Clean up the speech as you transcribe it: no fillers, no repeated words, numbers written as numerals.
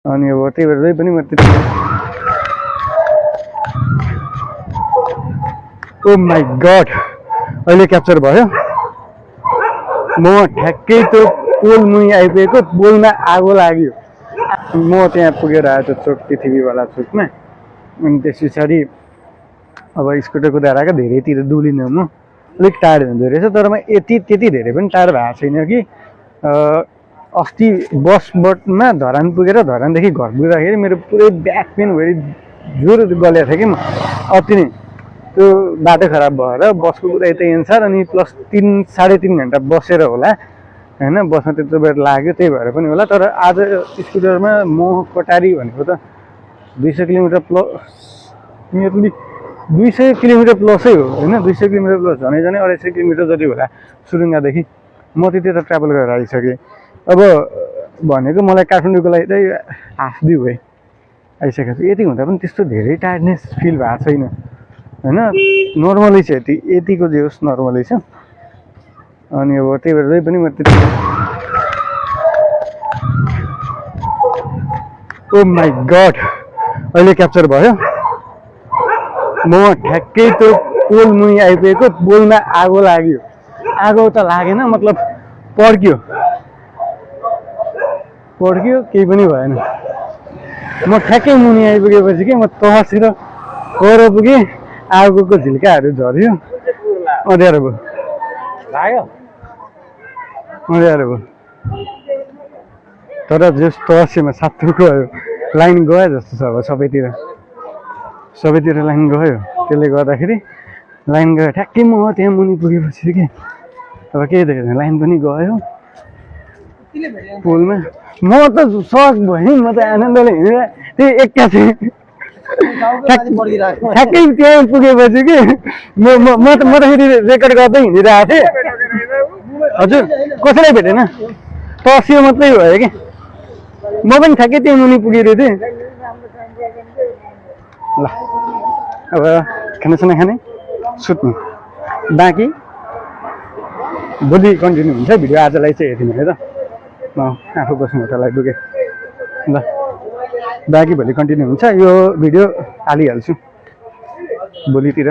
अनि अब त्यही भएर जही पनि म ओ माई गड अहिले क्याप्चर भयो। म ठ्याक्कै त्यो पोल मुनि आइपुगेको, पोलमा आगो लाग्यो। म त्यहाँ पुगेर आएँ त्यो चोक पृथ्वीवाला चोकमा। अनि त्यस पछाडि अब स्कुटर कुदाएर आएको, धेरैतिर डुलिनँ म, अलिक टाढो हुँदो रहेछ। तर म त्यति धेरै पनि टाढो भएको छैन कि अस्ति बसमा धरान पुगेर धरानदेखि घर पुग्दाखेरि मेरो पुरै ब्याक पेन भएर जोर गलेको थियो कि म। अति नै त्यो बाटो खराब भएर बसको कुरा यतै एन्सर, अनि प्लस 3-3.5 घन्टा बसेर होला होइन, बसमा त्यत्रो बेर लाग्यो, त्यही भएर पनि होला। तर आज स्कुटरमा म कटारी भनेको त 200 किलोमिटर प्लस, नियरली 200 किलोमिटर प्लसै हो होइन, 200 किलोमिटर प्लस, झनै 250 किलोमिटर जति होला सुरुङ्गादेखि। म त्यति त ट्राभल गरेर आइसकेँ। अब भनेको मलाई काठमाडौँको लागि चाहिँ हाफ डे भयो आइसकेको छु। यति हुँदा पनि त्यस्तो धेरै टायर्डनेस फिल भएको छैन होइन, नर्मलै छ, यतिको जे होस् नर्मलै छ। अनि अब त्यही भएर जही पनि म ओ माई गड अहिले क्याप्चर भयो। म ठ्याक्कै त्यो पोल मुनि आइपुगेको, पोलमा आगो लाग्यो। आगो त लागेन, मतलब पड्क्यो, केही पनि भएन। म ठ्याक्कै मुनि आइपुगेपछि के म तर्सेर पर पुगेँ, आगोको झिल्काहरू झऱ्यो, अँध्यारो भयो, अँध्यारो भयो। तर जस तर्सेमा सातो गयो, लाइन गयो जस्तो छ। अब सबैतिर लाइन गयो, त्यसले गर्दाखेरि लाइन गयो। ठ्याक्कै म त्यहाँ मुनि पुगेपछि के अब केही देखेन, लाइन पनि गयो पोलमा। म त सक भएँ, म त आनन्दले हिँडेर त्यही एक्कासी ठ्याक्कै त्यहाँ पुगेपछि कि म त फेरि रेकर्ड गर्दै हिँडिरहेको थिएँ। हजुर कसैलाई भेटेन, तर्सियो मात्रै भयो कि। म पनि ठ्याक्कै त्यहाँ मुनि पुगेको थिएँ। ल अब खानासाना खाने, सुत्नु, बाँकी भोलि कन्टिन्यू हुन्छ भिडियो। आजलाई चाहिँ यति नै ल, म आफू बस्नु होटललाई पुगेँ ल, बाँकी भोलि कन्टिन्यू हुन्छ। यो भिडियो हालिहाल्छु भोलितिर।